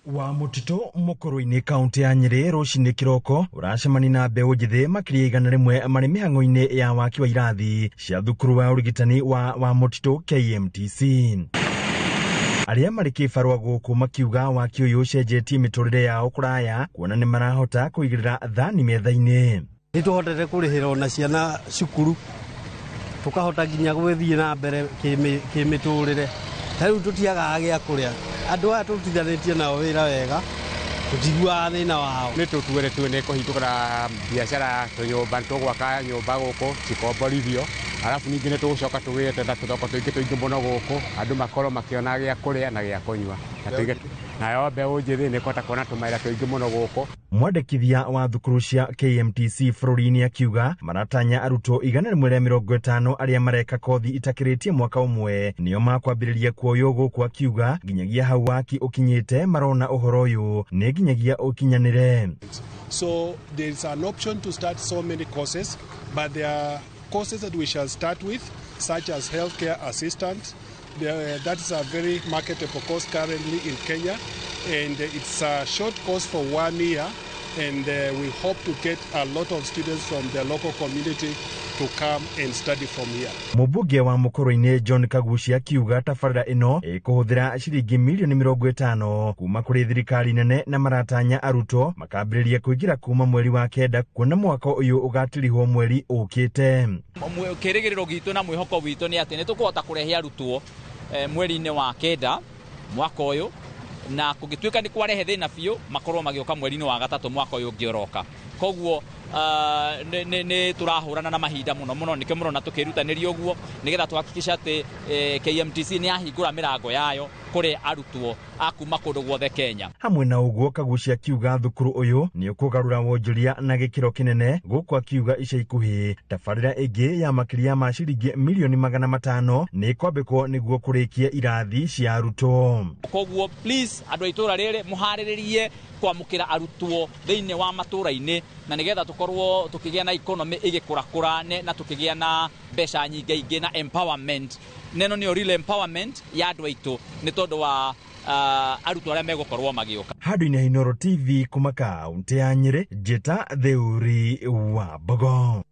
Wa mũtitũ mũkũrũ-inĩ kaunti ya Nyĩrĩ rũcinĩ kĩroko ũracemania na mbeũ njĩthĩ makĩria 100 marĩ mĩhang'o-inĩ ya waki wa irathi cia thukuru wa ũrigitani wa mũtitũ KMTC. Arĩa marĩ kĩbarũa gũkũ makiuga waki ũyũ ũcenjetie mĩtũrĩre yao kũraya kuona nĩ marahota kũigĩrĩra thani metha-inĩ. Nĩ tũhotete kũrĩhĩra ona ciana cukuru, tũkahota nginya gwĩthiĩ na mbere kĩmĩtũrĩre. Ta rĩu tũtiagaga gĩa kũrĩa. Andũ aya tũrutithanĩtie nao wĩra wega, tũtiguaga thĩna wao. Nĩ tũtuĩrĩtue nĩ kũhingũra biacara tũnyũmba, tũgwaka nyũmba gũkũ cikomborithio, arabu ningĩ nĩ tũgũcoka tũgĩte na tũthoko tũingĩ tũingĩ mũno gũkũ, andũ makorwo makĩona gĩa kũrĩa na gĩa kũnyua. Na tũige nayo mbeũ njĩthĩ nĩ ĩkũhota kuona tũmawĩra tũingĩ mũno gũkũ. Mwandĩkithia wa thukuru cia KMTC bũrũri-inĩ akiuga maratanya arutwo 150 arĩa mareka kothi itakĩrĩtie mwaka ũmwe nĩo makwambĩrĩria kuoywo gũkũ, akiuga nginyagia hau waki ũkinyĩte marona ũhoro ũyũ nĩ nginyagia ũkinyanĩre. So there is an option to start so many courses, but there are courses that we shall start with, such as healthcare assistant. That is a very marketable course currently in Kenya, and it's a short course for 1 year, and we hope to get a lot of students from the local community to come and study from here. Mũmbunge wa Mũkũrũ-inĩ John Kagucia akiuga tabarĩra ĩno ĩkũhũthĩra ciringi mirioni 50 kuma kũrĩ thirikari nene na maratanya arutwo makambĩrĩria kũingĩra kuma mweri wa 9 kuona mwaka ũyũ ũgatirihwo mweri ũkĩte. Kĩrĩgĩrĩro gitũ na mwĩhoko witũ nĩ atĩ nĩ tũkũhota kũrehe arutwo mweri-inĩ wa 9 mwaka ũyũ, na kũngĩtuĩka nĩ kwarehe thĩna biũ makorwo magĩũka mweri-inĩ wa 3 mwaka ũyũ ũngĩ ũroka. Koguo nĩ tũrahũrana na mahinda mũno mũno, nĩkĩo mũrona tũkĩrutanĩria ũguo nĩgetha tũhakikishe atĩ KMTC nĩ yahingũra mĩrango yayo kũrĩ arutwo a kuma kũndũ guothe Kenya. Hamwe na ũguo Kagucia akiuga thukuru ũyũ nĩ ũkũgarũra wonjoria na gĩkĩro kĩnene, gũkũ akiuga ica ikuhĩ tabarĩra ĩngĩ ya makĩria ma ciringi mirioni 500 nĩ ĩkwambĩkwo nĩguo kũrĩkia irathi cia arutwo. Koguo please andũ a itũũra rĩrĩ mũharĩrĩrie kwamũkĩra arutwo thĩinĩ wa matũũra-inĩ, na nĩgetha tũkorwo tũkĩgĩa na economy ĩgĩkũrakũra na tũkĩgĩa na mbeca nyingĩ ingĩ na empowerment. Neno nĩyo real empowerment ya andũ aitũ nĩ tondũ wa arutwo arĩa megũkorwo magĩũka. Handũ-inĩ ha Inooro TV kuma kaunti ya Nyĩrĩ, Njĩta Theuri wa Mbogo.